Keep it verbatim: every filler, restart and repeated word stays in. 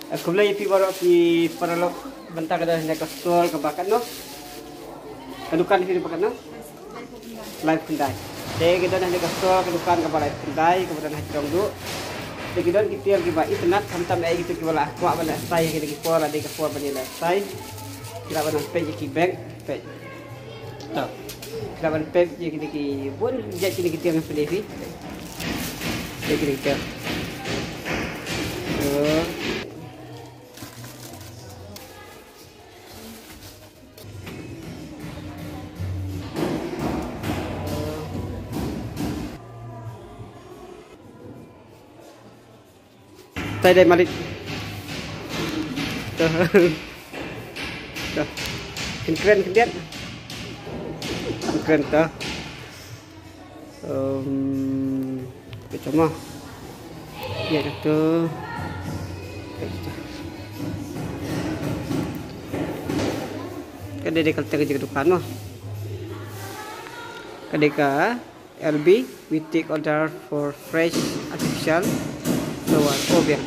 Khublei ïa phi baroh ki paralok, mynta ka don hangne ka stall kaba katno? Ka dukan phi ba katno? Lai phew khyndai. Te ka don hangne ka stall, ka dukan kaba lai phew khyndai kaba don ha Jrong Duh. Te ki don ki tiar kiba itynnad, khamtam eh kito kiba la kwah ban lehsai ha kine ki por, la dei ka por ban ïalehsai. Ki lah ban peit ïa ki bag, peit. To. Ki lah ban peit ïa kine ki bun jait kine ki tiar, peit phi. Peit kine ki tiar. To. Tai dei malik. To. To. Kren kren khyndiat. Kren to. Em, peit mo. Ïa to. Ka dei dei ka lynter jong ka dukan mo. Ka dei ka L B, we take order for fresh artificial flower. Oh, biang.